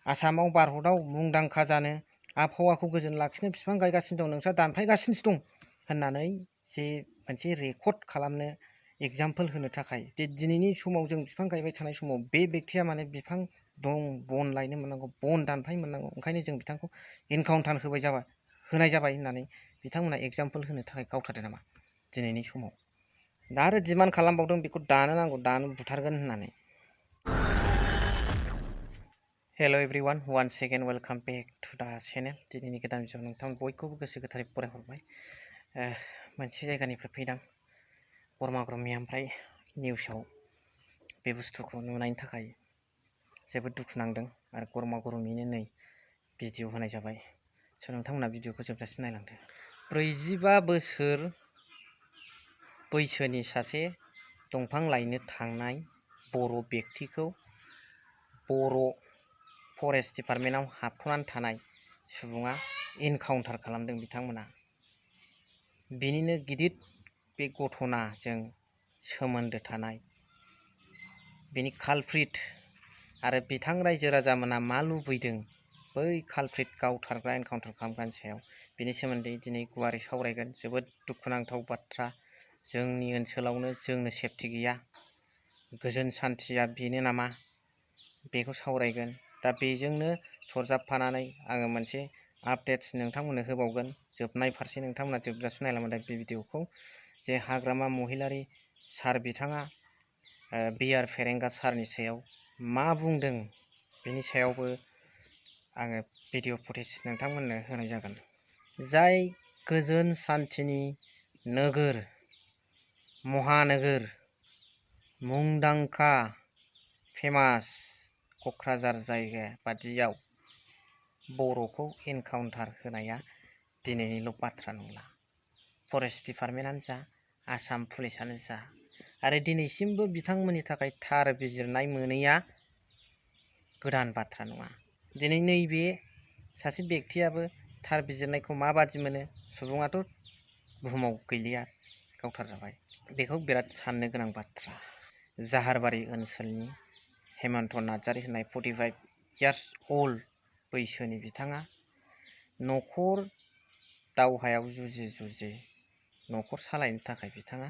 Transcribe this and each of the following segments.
आसामाव भारतआव मुंदांखा जानो आबहावाखौ गोजोन लाखिनो बिफां गायगासिनो दं नोंस्रा दानफायगासिनोसो दं होननानै जे मोनसे रेकर्ड खालामनो एग्जाम्पल होनो थाखाय दिनैनि समाव जों बिफां गायबाय थानाय समाव बे बेक्तिया माने बिफां दं बन लायनो मोननांगौ बन दानफाय मोननांगौ ओंखायनो जों बिथांखौ एनकाउन्टार होनाय जाबाय होननानै बिथांमोना एग्जाम्पल होनो थाखाय गावथारदों नामा दिनैनि समाव दा आरो डिमान्ड खालामबावदों बेखौ दानो नांगौ दानो बुथारगोन होननानै। Hello' everyone one second welcome back to the channel दिनैनि गोदान भिडिअ नोंथां बयखौबो गोसो गोथारै बरायहरबाय। मोनसे जायगानिफ्राय फैदां बरमाग्रमिया ओमफ्राय निउसाव बे बुस्थुखौ नुनायनि थाखाय जोबोद दुखु नांदों आरो गरमा गरमिनो नै भिडिअ होनाय जाबाय। स' नोंथांमोना भिडिअखौ जोबजासिम नायलांदो। 45 बोसोर बैसोनि सासे दंफां लायनो थांनाय बर' बेक्तिखौ बर' फरेस्ट डिपार्टमेन्टआव हाबख'नानै थानाय सुबुङा एनकाउन्टार खालामदों बिथांमोना। बिनिनो गिदिर बे घटनाजों सोमोन्दो थानाय बिनि कालप्रिट आरो बिथां रायजो राजामोना मा लुबैदों बै कालप्रिट गावथारग्रा एनकाउन्टार खालामग्रानि सायाव बिनि सोमोन्दै दिनै गुवारै सावरायगोन। जोबोद दुखुनांथाव बाथ्रा जोंनि ओनसोलावनो जोंनो सेफटि गैया गोजोन सान्थिया बेनो नामा बेखौ सावरायगोन। दा बेजोंनो सरजाबफानानै आङो मोनसे आपडेट्स नोंथांमोननो होबावगोन। जोबनाय फारसे नोंथांमोना जोबजासिम नायलांबाय बे भिडिअखौ जे हाग्रामा महिलारि सार बिथाङा बिआर फेरेंगा सारनि सायाव मा बुंदों बेनि सायावबो आङो भिडिअ फुटेज नोंथांमोननो होनाय जागोन। जाय गोजोन सान्थिनि नोगोर महानोगोर मुंदांखा फेमास क'क्राझार जायगा बादियाव बर'खौ एनकाउन्टार होनाया दिनैनिल' बाथ्रा नंला। फरेस्ट डिपार्टमेन्टआनो जा आसाम पुलिसानो जा आरो दिनैसिमबो बिथांमोननि थाखाय थार बिजिरनाय मोनैया गोदान बाथ्रा नङा। दिनै नैबे सासे बेक्तियाबो थार बिजिरनायखौ माबादि मोनो सुबुङाथ' बुहुमाव गैलिया गावथारजाबाय बेखौ बिराद साननो गोनां बाथ्रा। जाहारबारि ओनसोलनि हेमन्त नार्जारी होननाय 45 इयार्स अल्ड बैसोनि बिथाङा न'खर दावहायाव जुजि न'खर सालायनो थाखाय बिथाङा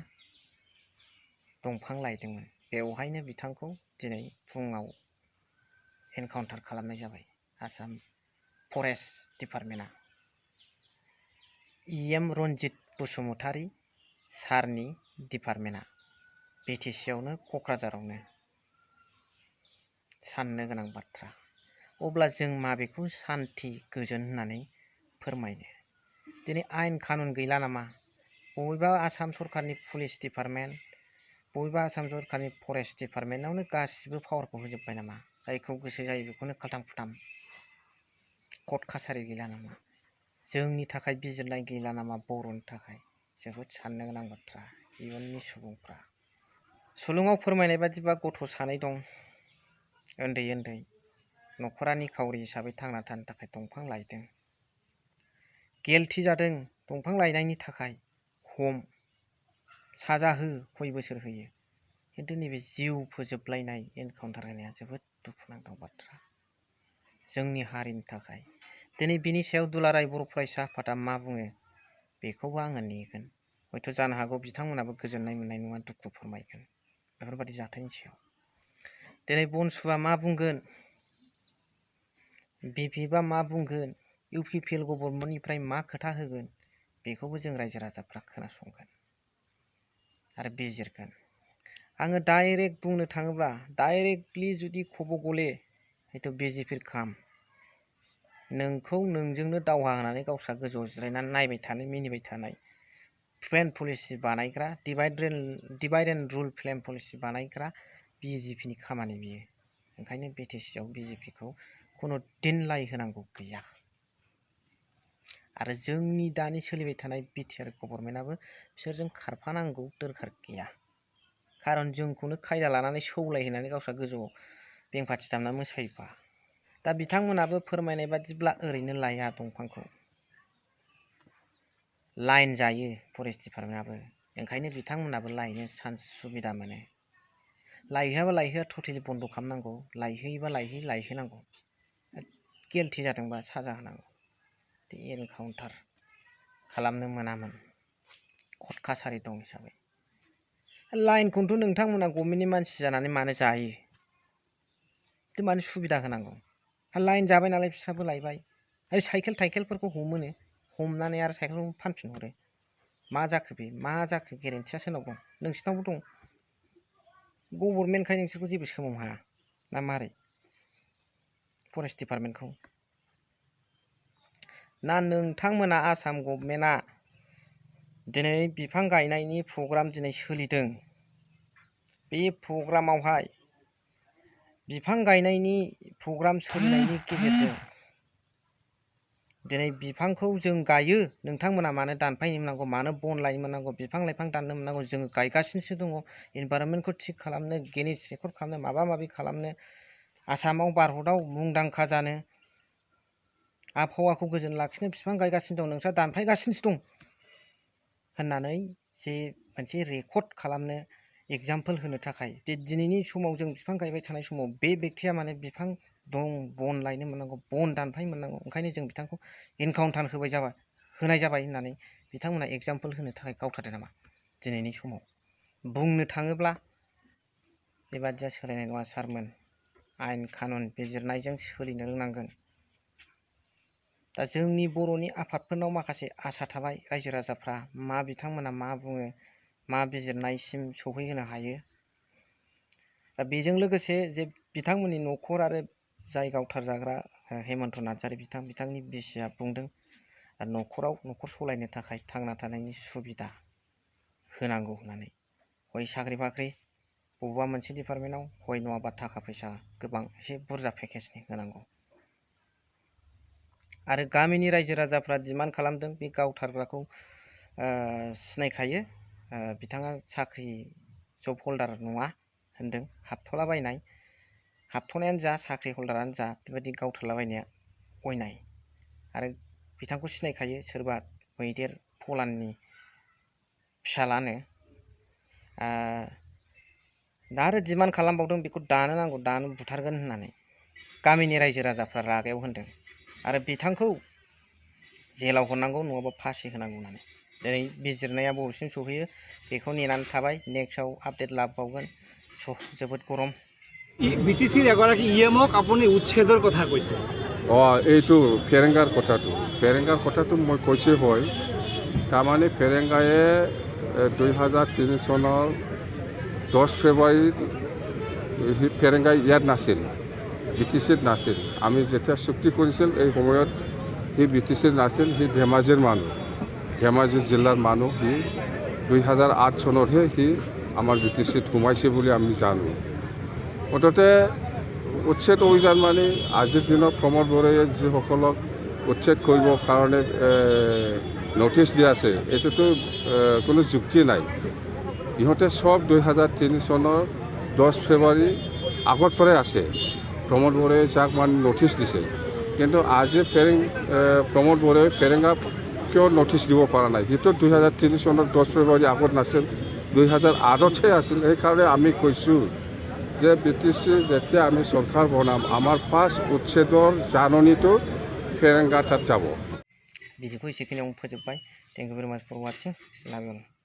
दंफां लायदोंमोन। बेवहायनो बिथांखौ दिनै फुङाव एनकाउन्टार खालामनाय जाबाय आसाम फरेस्ट डिपार्टमेन्टआ। EM रन्जित बसुमतारी सारनि डिपार्टमेन्टआ BTCआवनो क'क्राझारावनो। साननो गोनां बाथ्रा। अब्ला जों माबेखौ सान्थि गोजोन होननानै फोरमायनो? दिनै आयेन कानुन गैला नामा? बबेबा आसाम सरकारनि पुलिस डिपार्टमेन्ट बबेबा आसाम सरकारनि फरेस्ट डिपार्टमेन्टआवनो गासिबो पावारखौ होजोब्बाय नामा? जायखौ गोसो जायो बेखौनो खाल्थां खुथां कर्ट कासारि गैला नामा? जोंनि थाखाय बिजिरनाय गैला नामा? बर'नि थाखाय जोबोद साननो गोनां बाथ्रा। इयुननि सुबुंफ्रा सुलुङाव फोरमायनाय बादिबा गथ' सानै दं उन्दै उन्दै न'खरा निखावरि हिसाबै थांना थानो थाखाय दंफां लायदों। गेलथि जादों दंफां लायनायनि थाखाय हम साजा हो खय बोसोर होयो। खिन्थु नैबे जिउ फोजोबलायनाय एनकाउन्टार होनाया जोबोद दुखुनांथाव बाथ्रा जोंनि हारिनि थाखाय। दिनै बिनि सायाव दुलाराय बर' फरायसा आफादा मा बुङो बेखौबो आङो नेगोन। हयथ' जानो हागौ बिथांमोनाबो गोजोननाय मोननाय नङा दुखु फोरमायगोन बेफोरबायदि जाथायनि सायाव। दिनै बनसुआ मा बुंगोन BPFआ मा बुंगोन UPPL गभर्नमेन्टनिफ्राय मा खोथा होगोन बेखौबो जों रायजो राजाफ्रा खोनासंगोन आरो बिजिरगोन। आङो डाइरेक्ट बुंनो थाङोब्ला डाइरेक्टलि जुदि खब गले हयथ' BJP'र खाम नोंखौ नोंजोंनो दावहा होनानै गावस्रा गोजौआव जिरायनानै नायबाय थानाय मिनिबाय थानाय प्लेन पलिसि बानायग्रा divide and rule plain policy बानायग्रा BJPनि खामानि बियो। ओंखायनो BTCआव BJPखौ खुनु दिन लाय होनांगौ गैया। आरो जोंनि दानि सोलिबाय थानाय BTR गभर्नमेन्टआबो बिसोरजों खारफानांगौ दरखार गैया। खारन जोंखौनो खायदा लानानै सौलायहोनानै गावस्रा गोजौआव बेंपाथि दामना मोसायोबा। दा बिथांमोनाबो फोरमायनाय बादिब्ला ओरैनो लाया दंफांखौ लाइन जायो फरेस्ट डिपार्टमेन्टआबो। ओंखायनो बिथांमोनाबो लायनो चान्स सुबिदा मोनो। लायहोआबा लायहोआ टटेलि बन्द' खालामनांगौ लायहोयोबा लायहोनांगौ। गिल्टि जादोंबा साजा होनांगौ एनकाउन्टार खालामनो मोनामोन कर्ट कासारि दं हिसाबै लाइनखौथ' नोंथांमोना गभर्नमेन्टनि मानसि जानानै मानो जायो मानो सुबिदा होनांगौ लाइन जाबाय नालाय बिस्राबो लायबाय आरो साइकेलफोरखौ हमोनो हमनानै आरो साइकेलखौ फानफिनहरो मा जाखो बे मा जाखो गेरेन्टिया सोरनाव दं नोंसिनावबो दं गभर्नमेन्टखाय नोंसोरखौ जेबो सोमावनो हाया ना मारै फरेस्ट डिपार्टमेन्टखौ ना नोंथांमोना आसाम गभर्नमेन्टआ दिनै बिफां गायनायनि प्रग्राम दिनै सोलिदों बे प्रग्रामावहाय बिफां गायनायनि प्रग्राम सोलिनायनि गेजेरजों दिनै बिफांखौ जों गायो नोंथांमोना मानो दानफायनो मोननांगौ मानो बन लायनो मोननांगौ बिफां लाइफां दाननो मोननांगौ जोङो गायगासिनोसो दङ इनभाइरनमेन्टखौ थिग खालामनो गिनिस रेकर्ड खालामनो माबा माबि खालामनो आसामाव भारतआव मुंदांखा जानो आबहावाखौ गोजोन लाखिनो बिफां गायगासिनो दं नोंस्रा दानफायगासिनोसो दं होननानै जे मोनसे रेकर्ड खालामनो एग्जाम्पल होनो थाखाय बे दिनैनि समाव जों बिफां गायबाय थानाय समाव बे बेक्तिया माने बिफां दं बन लायनो मोननांगौ बन दानफाय मोननांगौ ओंखायनो जों बिथांखौ एनकाउन्टार होनाय जाबाय होननानै बिथांमोना एग्जाम्पल होनो थाखाय गावथारदों नामा दिनैनि समाव बुंनो थाङोब्ला बेबादिया सोलायनाय नङा सारमोन आयेन कानुन बिजिरनायजों सोलिनो रोंनांगोन दा जोंनि बर'नि आफादफोरनाव माखासे आसा थाबाय रायजो राजाफ्रा मा बिथांमोना मा बुङो मा बिजिरनायसिम सौहैहोनो हायो दा बेजों लोगोसे जे बिथांमोननि न'खर आरो जाय गावथार जाग्रा हेमन्त नार्जारी बिथांनि बिसिया बुंदों न'खर सलायनो थाखाय थांना थानायनि सुबिदा होनांगौ होननानै हय साख्रि बाख्रि बबेबा मोनसे डिपार्टमेन्टआव हय नङाबा थाखा फैसा गोबां एसे बुरजा पेकेजनि होनांगौ आरो गामिनि रायजो राजाफ्रा डिमान्ड खालामदों बे गावथारग्राखौ सिनायखायो बिथाङा साख्रि जब हल्डार नङा होनदों हाबथ'नायानो जा साख्रि हल्डारानो जा बेबायदि गावथारलाबायनाया अयनाय आरो बिथांखौ सिनायखायो सोरबा मैदेर फलाननि फिसालानो दा आरो डिमान्ड खालामबावदों बेखौ दानो नांगौ दानो बुथारगोन होननानै गामिनि रायजो राजाफ्रा रागायाव होनदों आरो बिथांखौ जेलाव हरनांगौ नङाबा फासि होनांगौ होननानै दिनै बिजिरनाया बबेसिम सौहैयो बेखौ नेनानै थाबाय नेक्स्टआव आपडेट लाबावगोन जोबोद गरम বিটিচিৰ এগৰাকী ইএমক আপুনি উচ্ছেদৰ কথা কৈছে এইটো ফেৰেংগাৰ কথাটো মই কৈছোঁ হয় তাৰমানে ফেৰেংগায়ে 2003 চনৰ 10 ফেব্ৰুৱাৰীত ফেৰেংগাই ইয়াত নাছিল বিটিচিত নাছিল আমি যেতিয়া চুক্তি কৰিছিল এই সময়ত সি বিটিচিত নাছিল সি ধেমাজিৰ মানুহ ধেমাজি জিলাৰ মানুহ সি 2008 চনতহে সি আমাৰ বিটিচিত সোমাইছে বুলি আমি জানো মুঠতে উচ্ছেদ অভিযান মানে আজিৰ দিনত প্ৰমোদ বড়োৱে যিসকলক উচ্ছেদ কৰিবৰ কাৰণে নটিচ দিয়া আছে এইটোতো কোনো যুক্তি নাই ইহঁতে সব 2003 চনৰ 10 ফেব্ৰুৱাৰী আগৰ পৰাই আছে প্ৰমোদ বড়োৱে যাক মানে নটিচ দিছে কিন্তু আজি প্ৰমোদ বড়োৱে ফেৰেংগা কিয় নটিচ দিব পৰা নাই সিটো 2003 চনৰ 10 ফেব্ৰুৱাৰী আগত নাছিল 2008তহে আছিল সেইকাৰণে আমি কৈছোঁ যে বিটিচি যেতিয়া আমি চৰকাৰ বনাম আমাৰ ফাৰ্ষ্ট উচ্ছেদৰ জাননীটো ফেৰেংগা তাত যাব ভিডিঅ'खौ एसेखिनियावनो फोजोबबाय थेंक इउ भेरि माच फर वाचिं लाभ इउ